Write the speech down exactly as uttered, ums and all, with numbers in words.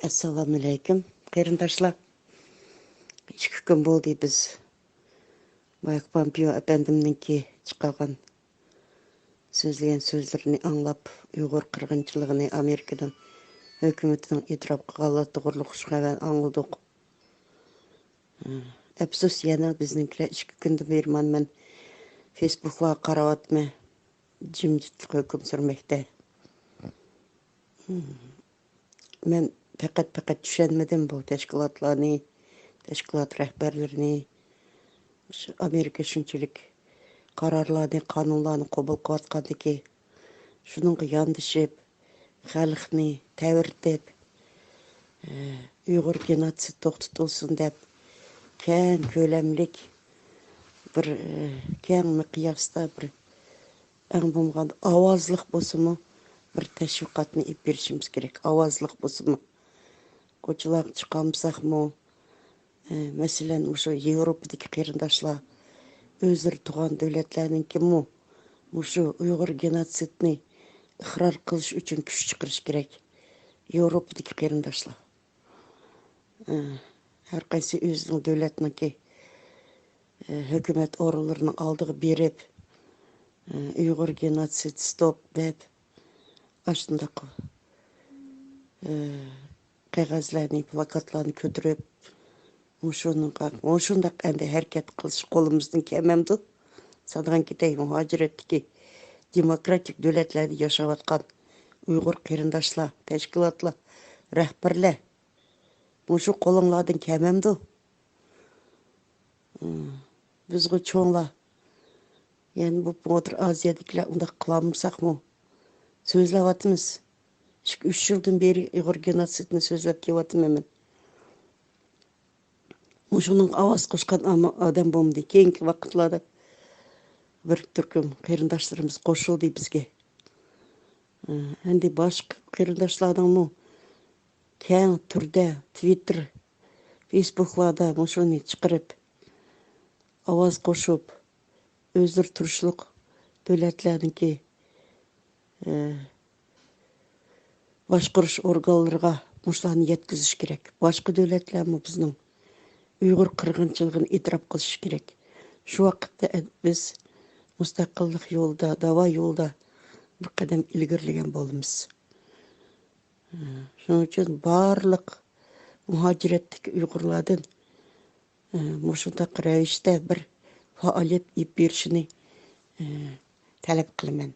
ئەسسالامۇئەلەيكۇم، قېرىنداشلار. ئىككى كۈن بولدى بىز مايك پومپېئو ئەپەندىمنىڭكى چىقارغان، سۆزلىگەن سۆزلىرىنى ئاڭلاپ، ئۇيغۇر قىرغىنچىلىقىنى ئامېرىكىنىڭ ھۆكۈمىتىنىڭ ئېتىراپ قىلغانلىقى توغرۇلۇق خۇش خەۋەرنى ئاڭلىدۇق. ئەپسۇس، يەنە بىزنىڭكىلەر ئىككى كۈندىن بېرى مانا مەن فېيسبۇكلارغا قاراۋاتىمەن. جىمجىتلىق ھۆكۈم سۈرمەكتە. مەن پەقەت، پەقەت چۈشەنمىدىم بۇ تەشكىلاتلارنى، تەشكىلات رەھبەرلىرىنى. شۇ ئامېرىكا شۇنچىلىك قارارلارنى، قانۇنلارنى قوبۇل قىلىۋاتقاندىكى، شۇنىڭغا ياندىشىپ، خەلقنى تەۋرىتىپ، ئۇيغۇر گېنوتسىد توختىتىلسۇن دەپ، كەڭ كۆلەملىك بىر، كەڭ مىقياستا بىر، ئەڭ بولمىغاندا ئاۋازلىق بولسىمۇ، بىر تەشۋىقاتنى ئېلىپ بېرىشىمىز كېرەك. ئاۋازلىق بولسىمۇ، كوچىلارغا چىقالمىساقمۇ، ئە، مەسىلەن، مۇشۇ ياۋروپىدىكى قېرىنداشلار ئۆزلىرى تۇغان دۆلەتلەرنىڭكىمۇ مۇشۇ ئۇيغۇر گېنوتسىدنى ئىقرار قىلىش ئۈچۈن كۈچ چىقىرىش كېرەك. ياۋروپىدىكى قېرىنداشلار، ئە، ھەر قايسى ئۆزىنىڭ دۆلەتنىڭكى، ئە، ھۆكۈمەت ئورۇنلىرىنىڭ ئالدىغا بېرىپ، ئە، ئۇيغۇر گېنوتسىد ستوپ دەپ، ئاشۇنداق، ئە، قەغەزلەرنى، پلاكاتلارنى كۆتۈرۈپ، مۇشۇنىڭغا، مۇشۇنداق ئەمدى ھەرىكەت قىلىش قولىمىزدىن كەلمەمدۇ؟ سادىغان كېتەي، مۇھاجىرەتتىكى دېموكراتىك دۆلەتلەردە ياشاۋاتقان ئۇيغۇر قېرىنداشلار، تەشكىلاتلار، رەھبەرلەر، مۇشۇ قولۇڭلاردىن كەلمەمدۇ؟ بىزغۇ چوڭلار، يەنى بۇ ئوتتۇرا ئازىيەدىكىلەر ئۇنداق قىلالمىساقمۇ؟ سۆزلەۋاتىمىز. ئىككى، ئۈچ يىلدىن بېرى ئۇيغۇر گېنوتسىدىنى سۆزلەپ كېلىۋاتىمەن مەن. مۇشۇنىڭغا ئاۋاز قوشقان ئاما-، ئادەم بولمىدى. كېيىنكى ۋاقىتلاردا بىر تۈركۈم قېرىنداشلىرىمىز قوشۇلدى بىزگە. ئەمدى باشقا قېرىنداشلارنىڭمۇ كەڭ تۈردە تىۋىتتېر، فېيسبۇكلاردا مۇشۇنى چىقىرىپ، ئاۋاز قوشۇپ، ئۆزلىرى تۇرۇشلۇق دۆلەتلەرنىڭكى، ئە، باشقۇرۇش ئورگانلىرىغا مۇشۇلارنى يەتكۈزۈش كېرەك. باشقا دۆلەتلەرمۇ بىزنىڭ ئۇيغۇر قىرغىنچىلىقىنى ئېتىراپ قىلىشى كېرەك. شۇ ۋاقىتتا بىز مۇستەقىللىق يولىدا، داۋا يولىدا بىر قەدەم ئىلگىرىلىگەن بولىمىز. شۇنىڭ ئۈچۈن بارلىق مۇھاجىرەتتىكى ئۇيغۇرلاردىن، ئە، مۇشۇنداق رەۋىشتە بىر پائالىيەت ئېلىپ بېرىشىنى، ئە، تەلەپ قىلىمەن.